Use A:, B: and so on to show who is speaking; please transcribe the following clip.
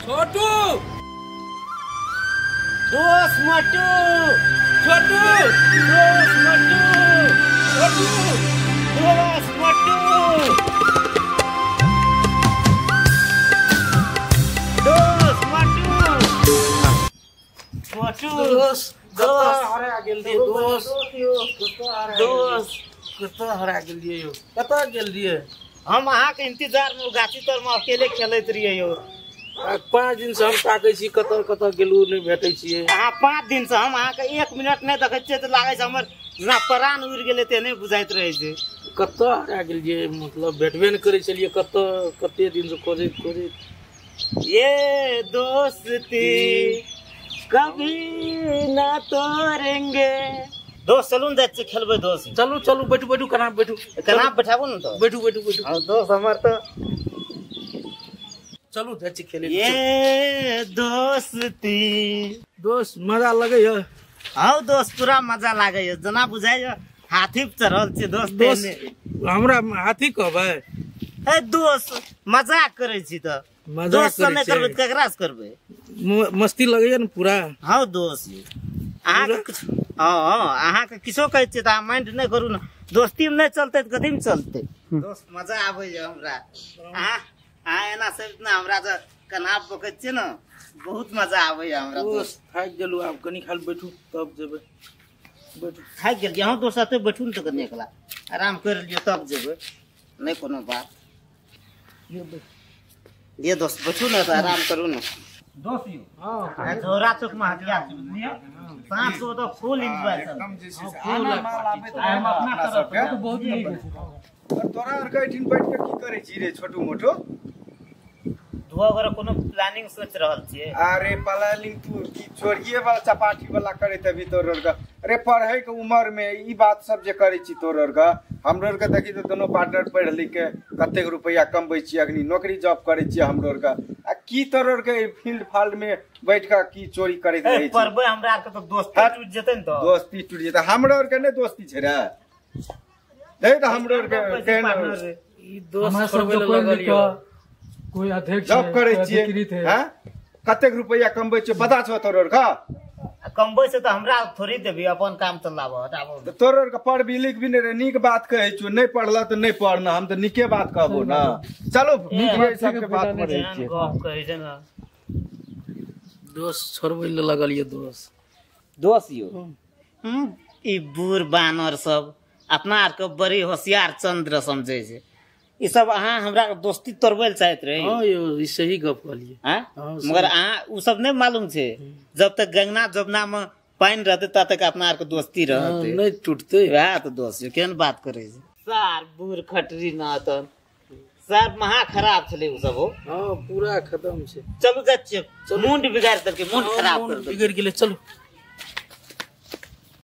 A: छोटू
B: दोस्त मोटू,
A: छोटू
B: दोस्त मोटू,
A: छोटू
B: दोस्त मोटू, दोस्त मोटू, मोटू
A: दोस्त दोस्त हरा गेल दिए दोस्त,
B: दोस्त
A: कतऽ हरा गेल दिए यौ, कतऽ गेल दिए?
B: हम अहाँ के इंतजार में गाछी तर में अकेले खेलैत रहियै यौ।
A: 5 दिन से हम ताकै छी कतऽ कतऽ गेलू नहि भेटै छियै।
B: अहाँ 5 दिन से हम अहाँके 1 मिनट नहि देखै छियै तऽ लागै छै हमर जेना प्राण उड़ि गेलै तेहने बुझाइत रहै छै।
A: कतऽ हरा गेलियै, मतलब भेटबे नहि करै छलियै, कतऽ कते दिन से खोजैत खोजैत।
B: ये दोस्ती कभी ना तोड़ेंगे। दोस्त चलू ने जाइ छियै खेलबै दोस्त।
A: चलू चलू बैठू बैठू, केना बैठू,
B: केना बैठाबू ने तऽ
A: बैठू बैठू बैठू।
B: दोस्त हमर तऽ
A: चलू जाइ छियै खेलै।
B: ये दोस्ती
A: दोस्त मजा लगैया?
B: हँ दोस्त पूरा मजा लागैया, जेना बुझाइया हाथी पर चढ़ल छियै दोस्त।
A: हमरा हाथी कहबै?
B: ए दोस्त मजाक करै छी तऽ, दोस्त नहि करबै तऽ ककरा से करबै?
A: मस्ती लगैया ने पूरा?
B: हँ दोस्त अहाँके, हँ हँ अहाँके किछो कहै छियै तऽ अहाँ माइंड नहि करू ने, दोस्तीमे नहि चलतै तऽ कथीमे चलतै? दोस्त मजा आबैया हमरा, अहाँ अहाँ एना सब ने हमरा तऽ कन्हा पकड़ै छियै ने, बहुत मजा आबैया हमरा।
A: दोस्त थाकि गेलहुँ, आब कनी खाली बैठू तब जेबै। बैठू।
B: थाकि गेलियै? अहूँ दोस्त साथे बैठू ने तऽ कनी एकला आराम करि लियौ तब जेबै, नहि कोनो बात। ये दोस्त बैठू ने तऽ आराम करू ने। दोस्त यौ झोरा चौक में हटिया छै बुझलियै, साँझ को तऽ फुल एंजॉय
C: एकदम जे छै हम अपना तरफ के
A: बहुत नीक।
C: तोरा आर के एठिन बैठ के की करै छी रे छोटू मोटू?
B: दुआ कोनो प्लानिंग सोच रहल छियै?
C: अरे प्लानिंग तू की चोरिये वाला चपाटी वाला करे तभी तोर आर के। अरे पढ़े के उम्र में ई बात सब जे करे छी तोर आर के, हमरो आर के देखी तो दोनों पार्टनर पढ़ लिख के कतेक रुपया कमबै छियै, अखनी नौकरी जॉब करै छियै हमरो आर के, आ की तोर आर के फील्ड फाल्ड में बैठ के की चोरी करैत रहै छी?
B: पढ़बै हमरा आर के तऽ दोस्ती टूटि जेतै ने। तऽ
C: दोस्ती टूटि जेतै हमरो आर के, नहि दोस्ती छै रे नहीं तो हमरो आर के
A: ई दोस्त छोड़बै लगल यौ।
D: कोई अध्यक्ष
C: जॉब करै छियै, हैं कतेक रुपया कमबै छियै पता छौ तोर आर के?
B: कमबै छै तऽ हमरा थोड़ी देबी, अपन काम चलाबऽ हटाबऽ।
C: तऽ तोर आर के पढ़ भी लिख भी नहि रे, नीक बात कहै छियौ, नहि पढ़ल तऽ नहि पढ़ना, हम तऽ नीके बात कहबो ना। चलो नीक सबके बात पढ़ै छियै।
B: गप कहै छै ने
A: दोस्त छोड़बै लए लगल यौ। दोस्त
B: दोस्त यौ ई बूढ़ बानर सब अपना आर के बड़ी होशियार चंद्र समझै छै, ई सब अहाँ हमरा दोस्ती तोड़बै लए चाहैत रही।
A: हँ यौ ई सही गप कहलियै,
B: मगर अहाँ ओ सब नहि मालूम छै, जब तक गंगा जमुना में पानि रहतै तब तक अपना आर के दोस्ती रहतै,
A: नहि टूटतै।
B: वएह तऽ दोस्त यौ केहन बात करै छै सार बूढ़ खटरी ना तऽ सार महा खराब छलै ओ सब।
A: हँ पूरा खत्म छै।
B: चलू जाइ छियै, मुंड बिगाड़ि देलकै, मुंड खराब कर
A: बिगड़ि गेलै। चलू